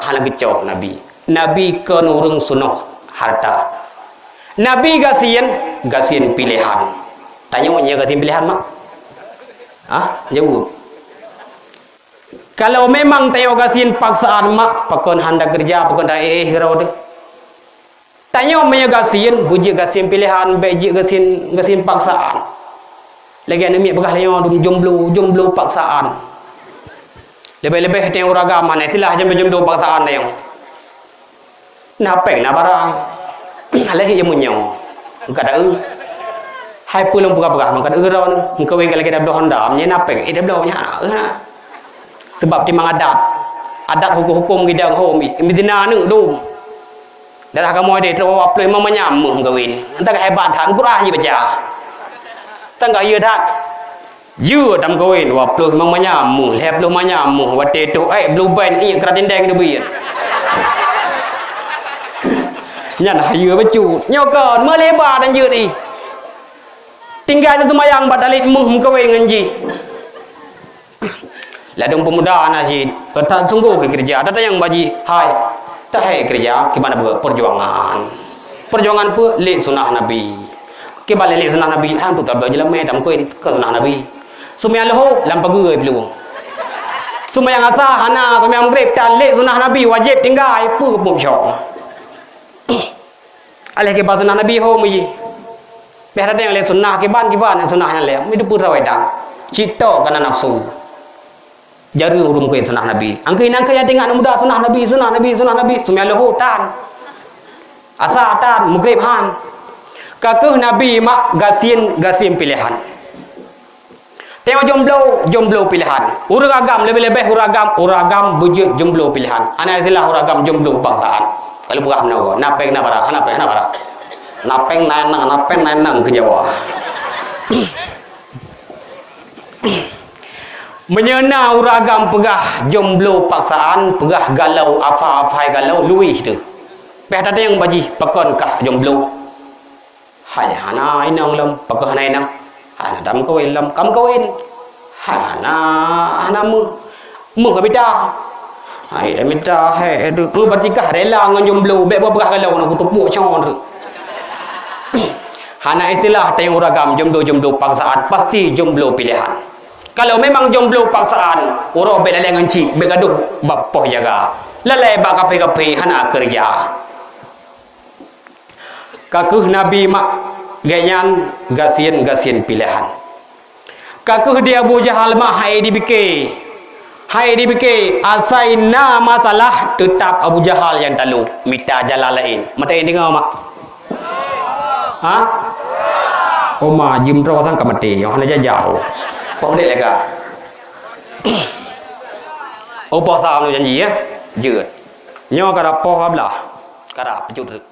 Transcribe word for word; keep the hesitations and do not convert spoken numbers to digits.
Hana geucok Nabi. Nabi kon ureuëng seunoh harta. Nabi gasien, gasien pilehan. Tanyoe nyoe gasien pilehan mak? Hah? Jaweueb. Kalau memang tanyoe gasien paksaan mak, pakon hana keureuja, pakon hana éh-éh keudroe teuh. Tanyoe meunyoe gasien, beujeuet gasien pilehan, bék jeuet gasien, gasien paksaan. Lagée aneuk miet peugah lé nyoe, dum jomblo, jomblo paksaan. Leubeh-leubeh teuh ureuëng agam, hana istilah jomblo-jomblo paksaan lé nyoe. Na péng na barang. Lé hi meunyoe. Ka taeu. Hai peue lôn peugah-peugah, meuka taeu droe, meukawén ka lagée dabloe honda, meunyoe na péng, eh, dabloe nyan, na. Sebab timang adat. Adat huköm-huköm gidang hom, mizina aneuk dum. Darah kamoe deh, trok waploh limong manyam meuh meukawen. Entah ka hebat that, Quran jibaca. Tangga iya that. Yue tam kawen, waploh limong manyam meuh, lhée ploh manyam meuh, watée toh, eh, blue band, iek keurat dindeng teubiet. Nyan hayeu bacut. Nyoe kon, meulebat dan jeuet ih. Tinggai seumayang bak talit meuh meukawen ngon jih. Ladôm peumuda na cit, ka that sunggoh keu keureuja, tatanyong bak jih, "Hai, tahé keureuja, kiban na beuet?" "Peujuangan." "Peujuangan peue?" "Lét sunah Nabi." "Kiban lé lét sunah Nabi?" "Han, peue ka bloe jeulamé, tameukeuen keu sunah Nabi." "Seumayang leuhô?" "Lam pageue plueng." "Seumayang asa?" "Hana, seumayang maghrib." "Tan lét sunah Nabi, wajéb tinggai." Peue keupeue syok? Aléh kiban sunah Nabi ho meuji. Beh radeng lé sunah kiban, kiban nyang sunah nyan lé. Mi dupeue trawai dang. Cit tok kana nafsu. Jareueng ureuëng keu sunah Nabi. Angkeuh nangkeuh nyang teuingat muda sunah Nabi, sunah Nabi, sunah Nabi. Seumayang leuhô tan. Asa tan, maghrib han. Ka keuh Nabi mak gasien, gasien pilehan. Tanyoe jomblo, jomblo pilehan. Ureuëng agam, leubeh-leubeh ureuëng agam, ureuëng agam beujeuet jomblo pilehan. Hana istilah ureuëng agam jomblo paksaan. Kalau peugah meunoe, na péng na barang, hana péng hana barang. Na péng na inong, na péng na inong keu Jawa. Meunyoe na ureuëng agam peugah jomblo paksaan, peugah galau, afa-afai galau, luwih teuh. Pih tatanyong bak jih, pakon kah jomblo? Hai, hana inong lom. Pakon hana inong? Hana tameukawen lom. Ka meukawen? Hana, hana meuh. Meuh ka mita. Hai, ka mita, hai, aduh. Meuh, berarti kah rela ngon jomblo. Bék beugah galau na kutumpok cong tu. Hana istilah tanyoe ureuëng agam jomblo-jomblo paksaan, pasti jomblo pilehan. Kalau memang jomblo paksaan, uroe bék lalée ngon cit, bék gadoh bak poh jaga. Lalée bak kafe-kafe hana keureuja. Ka keuh Nabi mak, gobnyan gasien-gasien pilehan. Ka keuh di Abu Jahal mak hai dipike. Hai dipike, asai na masalah, teutap Abu Jahal nyang talo, mita jalan laén. Maté deungoe mak? Ha? Oma jeuem droe sang ka maté, nyang hana jajau. Kok dek leka? Oh, poh sa anu janji, ya? Jeuet. Nyoe ka poh dua belas. Ka pecut.